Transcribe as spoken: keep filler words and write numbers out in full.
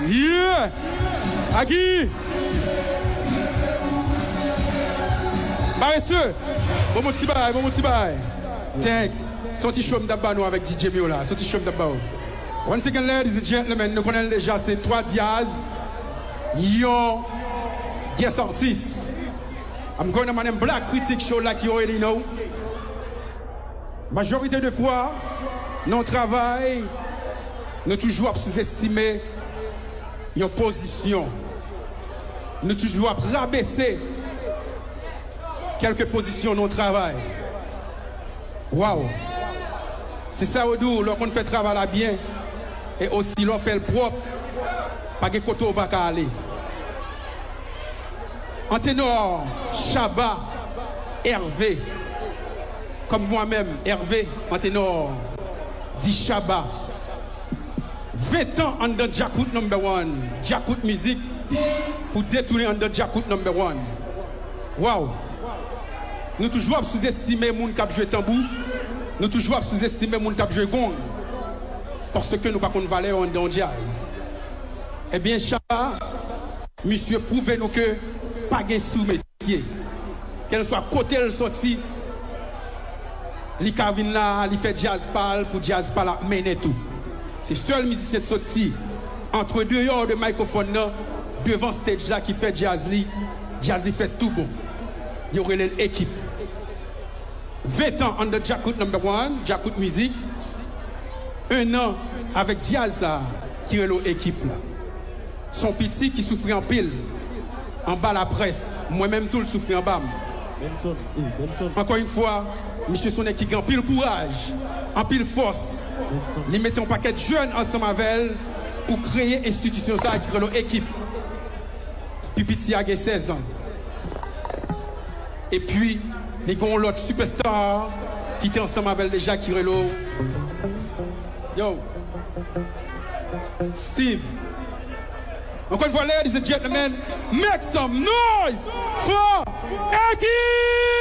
Yeah! Aki! Parese! Bon, bon ti bagay, bon, bon ti bagay. Thanks. Se yon ti show m t ap ba nou avèk D J Mio la. Se yon ti show m t ap ba w. Once again, ladies and gentlemen, nou konnen l deja, se twa Diaz, yon guest artist. I'm going on my Black Critic Show like you already know. Majorite de fwa, nan yon travay, nou toujou ap souzestime yon pozisyon. Nou toujou ap rabese kèlke pozisyon nan yon travay. Waw! Se sa yo di w, lè w konn fè travay la byen, e osi lè w fè l pwòp, pa gen kote w pa ka ale. Antenor, Shabba, Hervé, comme moi-même, Hervé, Antenor, di Shabba, ven tan anndan Djakout number one, Djakout mizik, pou detounen anndan Djakout number one. Waw! Nou toujou ap souzestime moun k ap jwe tanbou, nou toujou ap souzestime moun k ap jwe gong, paske nou pa konn valè yo anndan yon djaz. Ebyen, Shabba, misye pwouve nou ke pa gen sou-mesye. Kèlswa kote l soti, li ka vin la, li fè djaz pa l, pou djaz pa l ap mennen tou. Se sèl mizisyen t soti antre deyò de mikrofòn nan, devan stage la ki fè djaz li, djaz li fèt tou bon. Yo rele l Ekip. Ven tan anndan Djakout number one, Djakout mizik. En an avèk djaz sa ki rele w Ekip la. Se yon piti ki soufri anpil anba laprès. Mwen menm tou l soufri anba m. Benson, wi, Benson. Ankò yon fwa, misye se yon nèg ki gen anpil kouraj, anpil fòs. Li mete yon pakèt jèn ansanm avè l pou kreye enstitisyon sa a ki rele w Ekip. Pi piti a gen sèz an. Epi, li gen yon lòt superstar ki te ansanm avè l deja ki rele w, yo, Steve. Ankò yon fwa, ladies and gentlemen, make some noise for Eki!